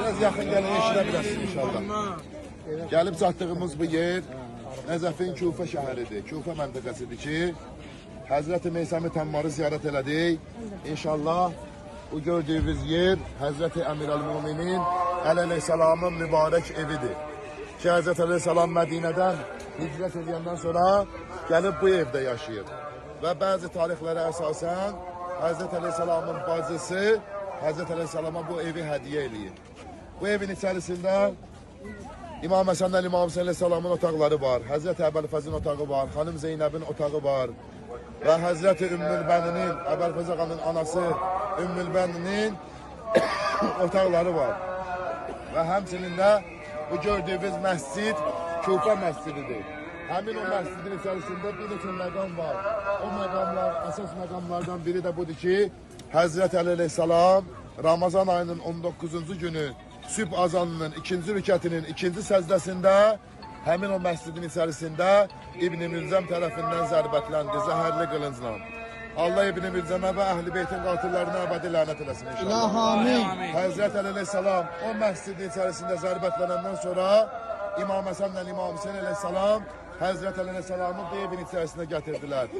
Biraz yaxın gəlin eşidə bilərsiniz inşallah. Gəlib çatdığımız bu yer Nəcəfin Kufə şəhəridir. Kufə məntəqəsidir ki, Həzrəti Meysəmi Təmmarı ziyarət elədik. İnşallah bu gördüyünüz yer Həzrəti Əmirəl-Müminin Əli əleyhissalamın mübarək evidir. Ki Həzrəti əleyhissalam Mədinədən hicrət edəndən sonra gəlib bu evdə yaşayır. Və bəzi tarixlərə əsasən Həzrəti əleyhissalamın bacısı Həzrəti əleyhissalama bu evi hədiyyə eləyir. Bu evin içərisində İmam Həsənlə İmam Hüseyin əleyhissalamın otaqları var. Həzrəti Əbəlfəzin otağı var, Xanım Zeynəbin otağı var və Həzrəti Ümmülbəninin, Əbəlfəz ağanın anası Ümmülbəninin otaqları var. Və həmçinin də bu gördüyünüz məscid Kufə məscididir. Həmin o məscidin içərisində bir neçə məqam var. O məqamlar, əsas məqamlardan biri də budur ki, Həzrət Əli əleyhissalam Ramazan ayının 19-cu günü sübh azanının ikinci rükətinin ikinci səcdəsində həmin o məscidin içərisində İbn Mülzəm tərəfindən zərbətləndi zəhərli qılıncla. Allah İbn Mülzəmə və Əhl-i Beytin qatillərinə əbədi lənət eləsin inşallah. İlahi amin. Həzrət Əli əleyhissalam o məscidin içərisində zərbətlənəndən sonra İmam Həsənlə İmam Hüseyin əleyhissalam Həzrət Əli əleyhissalamı bu evin içərisinə gətirdilər.